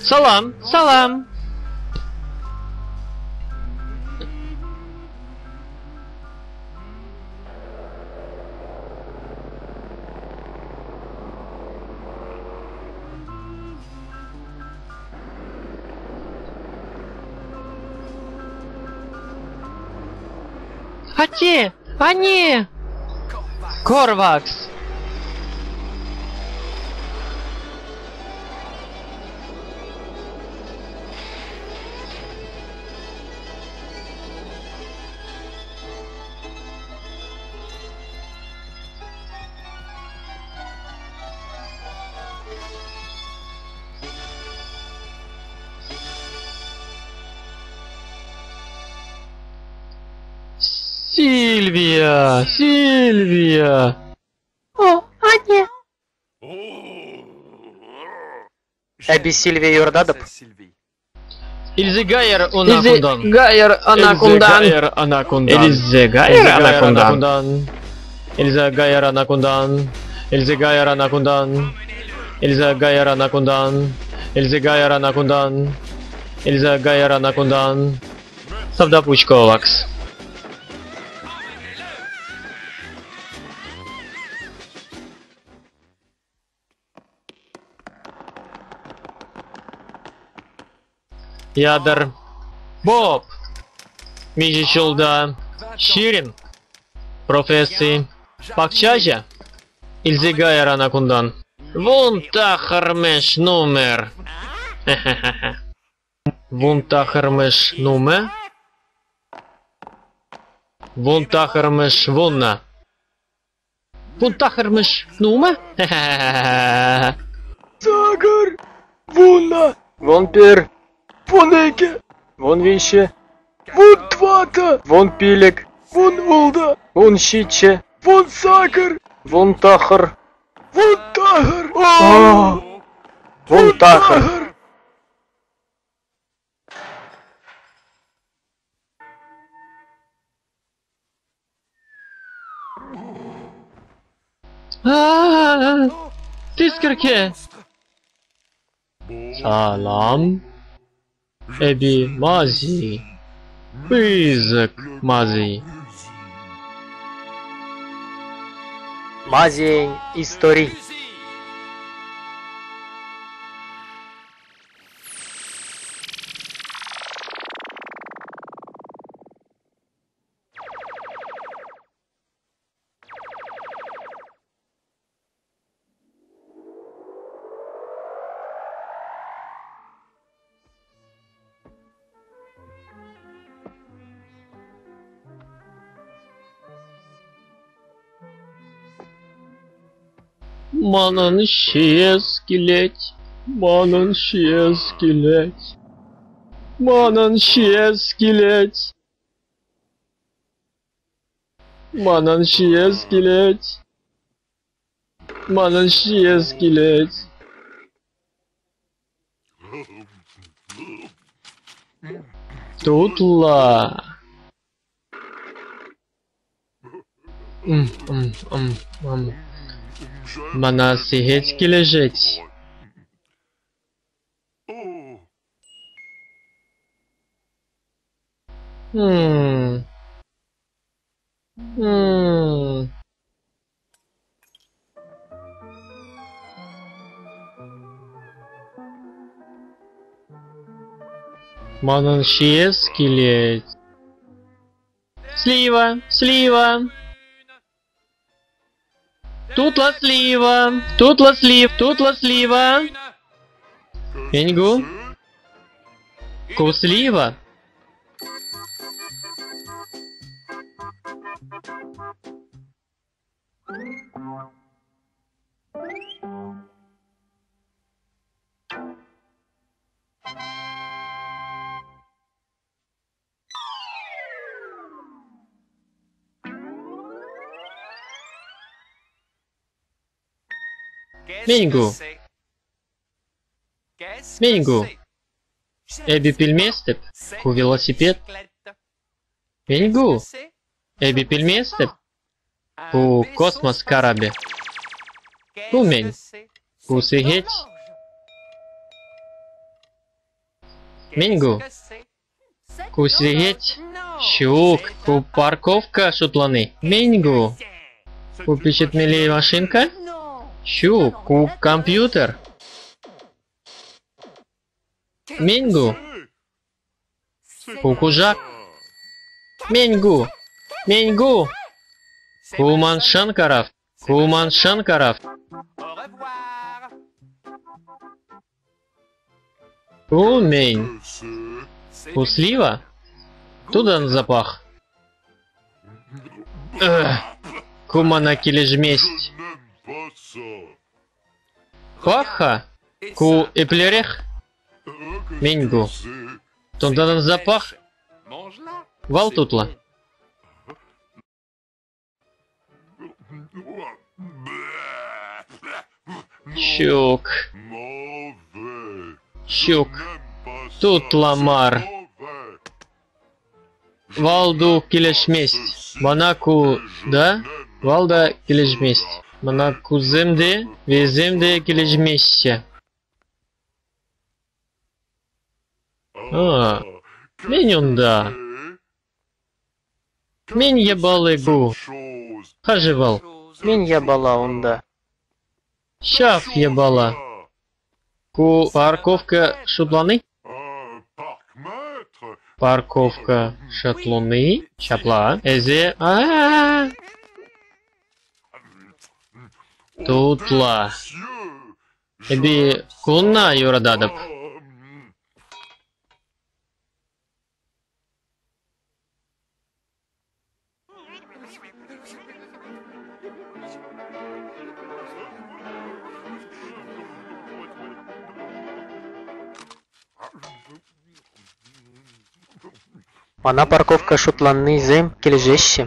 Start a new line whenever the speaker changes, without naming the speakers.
Салам, салам. Атте! Анне! Корвакс! Сильвия! Сильвия!
О, анне!
Эпӗ Сильвие юрататӑп.
Илсе кайӑр ӑна
Илсе
кунтан.
кайӑр ӑна кунтан.
Илсе кайӑр ӑна кунтан.
Илсе кайӑр ӑна кунтан.
Илсе кайӑр ӑна кунтан. Илсе кайӑр ӑна кунтан. Илсе кайӑр ӑна кунтан. Илсе кайӑр ӑна кунтан. Илсе кайӑр ӑна кунтан. Тавтапуҫ, Ковакс. Ядр. Боб. Миҫе ҫулта? 20. Професси. Пахчаҫӑ. Илсе кайӑр ӑна кунтан. 19-мӗш номер. 19-мӗш номер? 19-мӗш вуннӑ. 19-мӗш номер?
8, 10,
11,
12,
13,
14,
15,
16,
17,
18,
19,
19,
19.
Тискерке! Салам. Эпӗ Мази. Пысӑк Мази.
Мазийӗн истори.
Манӑн ҫиес килет, манӑн ҫиес килет, манӑн ҫиес килет. Манӑн ҫиес килет. Манӑн ҫиес килет. Тутлӑ. Мана сехет килӗшет. Манӑн ҫиес килет. Слива, слива. Тутлӑ слива, тутлӑ слив, тутлӑ слива. Ингу. Ку слива. Мӗн ку? Мӗн ку? Эпӗ пӗлместӗп. Ку велосипед. Мӗн ку? Эпӗ пӗлместӗп. Ку космос карапӗ. Ку мӗн? Ку сехет. Мӗн ку? Ку сехет? Ҫук, ку парковка шутлани. Мӗн ку? Ку пичетмелли машинка? Ҫук, ку компьютер. Мӗн ку? Ку кушак. Мӗн ку? Мӗн ку? Ку ман шӑнкӑрав. Ку ман шӑнкӑрав. Ку мӗн? Ку слива? Тудан запах. Эх, ку мана килӗшмест. Пах-ха, ку еплерех? Мӗн ку? Тунтанан запах? Вал тутлӑ. Ҫук. Ҫук. Тутлӑ мар. Валду килӗшмест. Мана ку да, вал та килӗшмест. Мана кусем те, вӗсем те килӗшмеҫҫӗ. А, мӗн унта? Мӗн япали ку? Хӑшӗ вӑл?
Мӗн япала унта?
Ҫав япала. Ку парковка шутлани? Парковка шутлани? Ҫапла. Эсӗ... А-а-а! Тутла. Эпӗ куна юрататӑп.
Мана парковка шутланисем килӗшеҫҫӗ.